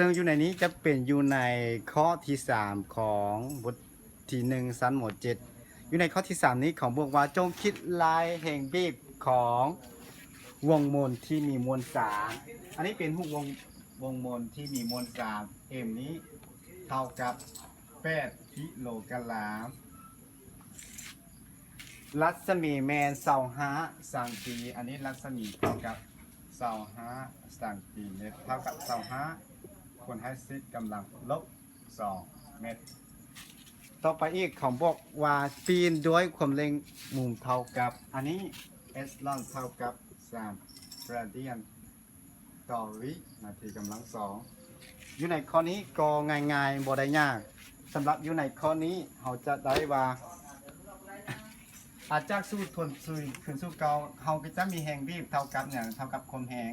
ເຊິ່ງຢູ່ໃນນີ້ຈະເປັນຢູ່ໃນຂໍ້ທີສາມຂອງບົດທີໜຶ່ງ ຊັ້ນ ມ.ເຈັດ. ຢູ່ໃນຂໍ້ທີສາມນີ້ ເຂົາບອກວ່າ ຈົ່ງຄິດລາຍແຮງບີບຂອງວົງມົນທີ່ມີມວນສາມ. ອັນນີ້ເປັນຮູບວົງ ວົງມົນທີ່ມີມວນສາມ. M ນີ້ເທົ່າກັບແປດກິໂລກຣາມ. ລັດສະໝີແມ່ນຊາວຫ້າຊັງຕີ ອັນນີ້ລັດສະໝີເທົ່າກັບຊາວຫ້າຊັງຕີແມັດ ເທົ່າກັບຊາວຫ້າຄູນໃຫ້ສິບກຳລັງລົບສອງແມັດ. ຕໍ່ໄປອີກ ເຂົາບອກວ່າ ປີ້ນດ້ວຍຄວາມເລັ່ງມຸມເທົ່າກັບ ອັນນີ້ Epsilon ເທົ່າກັບສາມ Radian ຕໍ່ວິນາທີກຳລັງສອງ. ຢູ່ໃນຂໍ້ນີ້ກໍງ່າຍໆ ບໍ່ໄດ້ຍາກ. ສຳລັບຢູ່ໃນຂໍ້ນີ້ ເຮົາຈະໄດ້ວ່າ ອາ ຈາກສູດທົນຊຸຍຂຶ້ນສູ່ເກົ່າ ເຮົາກໍຈະມີແຮງບີບເທົ່າກັບຫຍັງ? ເທົ່າກັບຄວາມແຮງ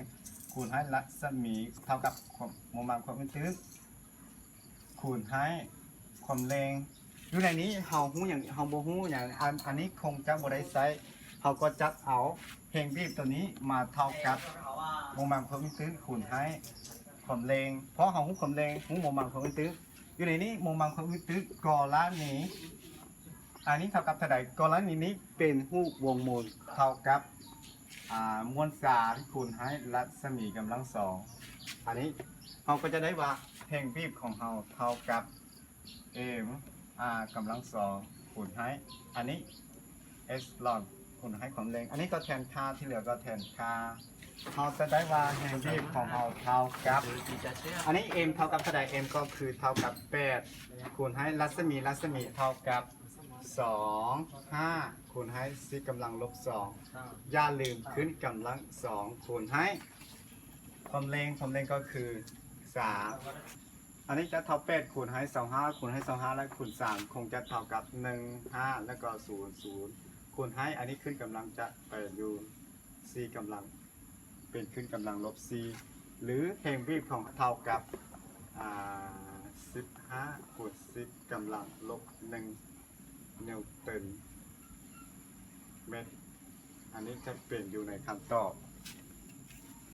ຄູນໃຫ້ລັດສະໝີ ເທົ່າກັບຄວາມ ໂມມັງຄວາມອຶດຕຶກ ຄູນໃຫ້ຄວາມເລັ່ງ. ຢູ່ໃນນີ້ເຮົາຮູ້ຫຍັງ? ເຮົາບໍ່ຮູ້ຫຍັງ. ອັນ ອັນນີ້ຄົງຈະບໍ່ໄດ້ໃຊ້. ເຮົາກໍຈັບເອົາແຮງບີບໂຕນີ້ມາເທົ່າກັບໂມມັງຄວາມອຶດຕຶກ ຄູນໃຫ້ຄວາມເລັ່ງ. ເພາະເຮົາຮູ້ຄວາມເລັ່ງ ຮູ້ໂມມັງຄວາມອຶດຕຶກ. ຢູ່ໃນນີ້ໂມມັງຄວາມອຶດຕຶກກໍລະນີ ອັນນີ້ເທົ່າກັບເທົ່າໃດ? ກໍລະນີນີ້ເປັນຮູບວົງມົນເທົ່າກັບ ອາ ມວນສາມຄູນໃຫ້ລັດສະໝີກຳລັງສອງ. ອັນນີ້ເຮົາກໍຈະໄດ້ວ່າແຮງບີບຂອງເຮົາເທົ່າກັບ mr ກຳລັງສອງຄູນໃຫ້ ອັນນີ້ Epsilon ຄູນໃຫ້ຄວາມເລັ່ງ. ອັນນີ້ກໍແທນຄ່າ ທີ່ເຫຼືອກໍແທນຄ່າ. ເຮົາຈະໄດ້ວ່າແຮງບີບຂອງເຮົາເທົ່າກັບ ອັນນີ້ M ເທົ່າກັບເທົ່າໃດ? M ກໍຄືເທົ່າກັບແປດຄູນໃຫ້ລັດສະໝີ ລັດສະໝີເທົ່າກັບສອງ ຫ້າຄູນໃຫ້ສິບກຳລັງລົບສອງ. ຢ່າລືມຂຶ້ນກຳລັງສອງຄູນໃຫ້ຄວາມເລັ່ງ ຄວາມເລັ່ງກໍຄືສາມ. ອັນນີ້ຈະເທົ່າແປດຄູນໃຫ້ຊາວຫ້າ ຄູນໃຫ້ຊາວຫ້າ ແລະ ຄູນສາມ ຄົງຈະເທົ່າກັບໜຶ່ງ ຫ້າ ແລ້ວກໍສູນ ສູນ ຄູນໃຫ້ ອັນນີ້ຂຶ້ນກຳລັງຈະໄປຢູ່ສີ່ກຳລັງ ເປັນຂຶ້ນກຳລັງລົບສີ່ ຫຼື ແຮງບີບຂອງເທົ່າກັບ ອາ ສິບຫ້າຄູນສິບກຳລັງລົບໜຶ່ງນິວຕັນເມັດ. ອັນນີ້ຈະເປັນຢູ່ໃນຄຳຕອບ